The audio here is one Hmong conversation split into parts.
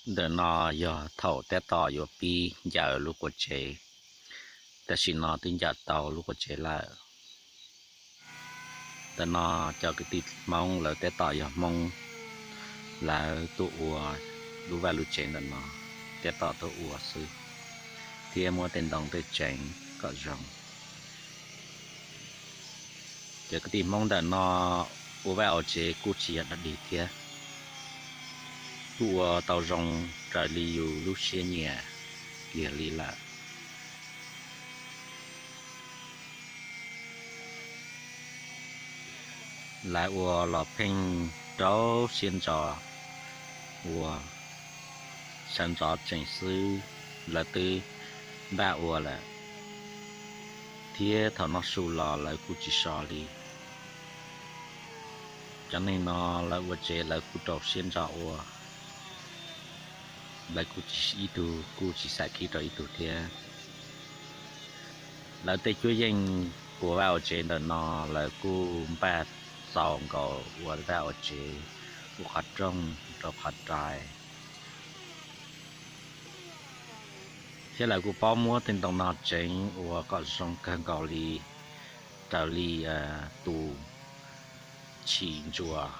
Ntawm no yog thaum tab tom yuav pib ncaws lub quav tsev, tam sim no twb ncaws tau lub quav tsev lawm. Ntawm no cov kwv tij Hmoob lawv tab tom yog Hmoob, lawv tuaj ua lub vaj lub tsev ntawm no, tab tom tuaj ua xwb, thiab muab tej ntoo tej tsev kom zoo. Cov kwv tij Hmoob ntawm no ua vaj ua tsev kuj tsis yog dog dig thiab, kuj ua tau zoo raws li yus lub siab nyiam kiag li lawm. Lawv ua los pheej rau siab ntso ua, sawv ntxov tseem xwb lawv twb npaj ua lawm, thiab thaum noj su los lawv kuj tsis so li. Cov neeg no lawv ua tsev lawv kuj rau siab ntso ua, lawv kuj tsis, ib tug kuj tsis xav khib rau ib tug thiab. Lawv tej cuab yeej ua vaj ua tsev ntawm no lawv kuj npaj txaus nkaus ua vaj ua tsev, ua qhov rooj rau qhov rais, thiab lawv kuj paub muab tej ntoo no tsev ua kom zoo kawg nkaus li, raws li tus tshim ntsuas.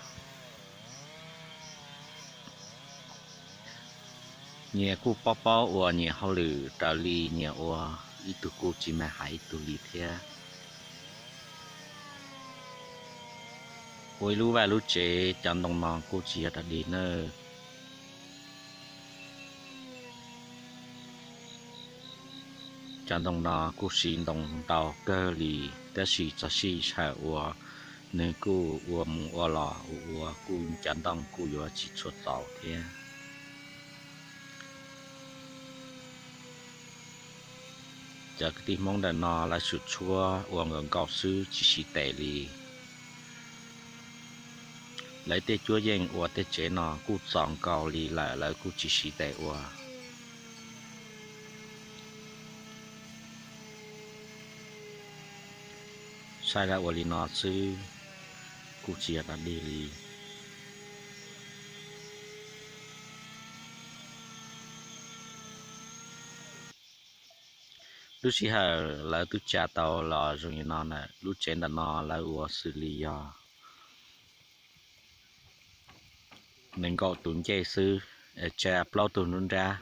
Nyias kuj paub paub ua nyias hauj lwm raws li nyias ua, ib tug kuj tsis mag hais ib tug li thiab. Ua ib lub vaj lub tsev cov ntoo no kuj tsis yog dog dig nawb. Cov ntoo no kuj siv ntoo ntau kawg li, tab sis txog sij hawm ua nws kuj ua mus ua los ua ua kuj cov ntoo kuj yuav tsis tshua txaus thiab. Cov kwv tij Hmoob ntawm no lawv tsum tshuab ua nkaus nkaus xwb tsis siv tes li. Lawv tej cuab yeej ua tej tsev no kuj txaus nkaus li lawm lawv kuj tsis siv tes ua. Saib lawv ua li no xwb kuj tsis yog dog dig li. Lub sij hawm lawv twb tsa tau los zoo li no na, lub tsev ntawm no lawv ua xws li yog nees nkaum tus ncej xwb, tsa plaub tug nruab nrab,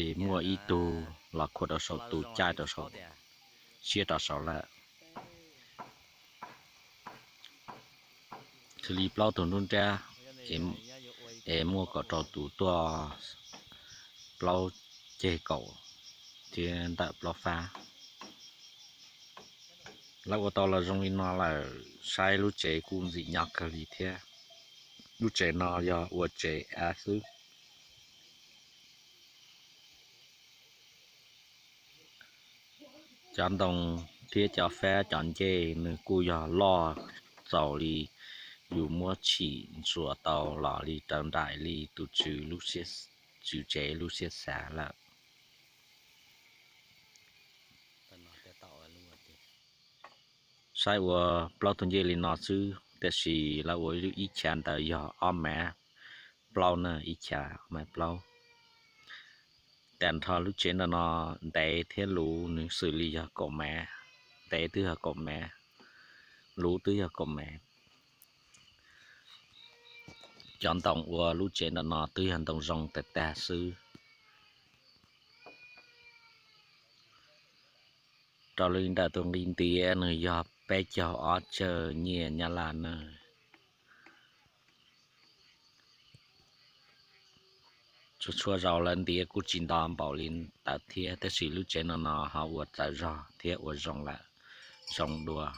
es muaj ib tug los khuam rau saum tus, caij rau saum, siab rau saum lawm. Xws li plaub tug nruab nrab, es muaj kaum rau tus tuaj, plaub ceg kaum thiab ntawm plaub fab. Lawv ua tau los zoo li no lawm, saib lub tsev kuj ntxim nyob kawg li thiab. Lub tsev no yog ua tsev av xwb. Cov ntoo thiab cov fab cov ncej nws kuj yog loj txaus li yus muab tshim ntsuas tau los li raws nraim li tus tswv lub, tswv tsev lub siab xav lawm. Saib ua plaub tug ncej li no xwb, tiam sis lawv ua ib chav ntawd yog ob mev plaub na, ib chav ob mev plaub. Tag nrho lub tsev ntawm no ntev thiab luv nws xws li yog kaum mev, ntev twb yog kaum mev, luv twb yog kaum mev. Cov ntoo ua lub tsev ntawm no twb yog ntoo zoo tag tag xwb. Raws li ntawm tus nqi ntiav nws yog peb caug ob tsawg nyiaj Nyab Laj na. Txhua txhua zaus lawv ntiav kuj tsis nto npaum li ntawd thiab, tab sis lub tsev no no ho ua txawv zog thiab ua zoo lawm, zoo dua,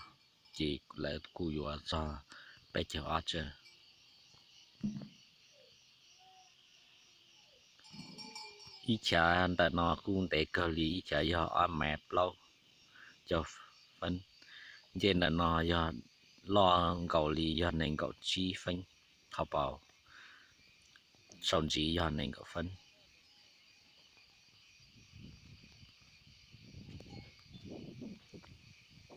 ces lawv kuj yuav txog peb caug ob tsawg. Ib chav ntawm no kuj ntev kawg li, ib chav yog ob mev plaub caug feeb. Ncej ntawm no yog loj nkaus li yog nees nkaum tsib feeb, qhov paus saum ntsis yog nees nkaum feeb.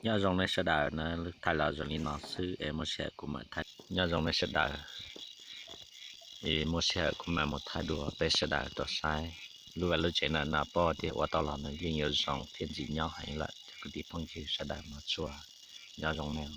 Nyob zoo nej sawv daws na, thaij los zoo li no xwb es muaj sij hawm kuv mam thaij. Nyob zoo nej sawv daws. Es muaj sij hawm kuv mam mus thaij dua peb sawv daws tau saib. Lub vaj lub tsev no Nom Pov tias ua tau los nws yeej yuav zoo thiab ntxim nyob heev lawm cov kwv tij phooj ywg sawv daws mog. Tsuas nyob zoo nej.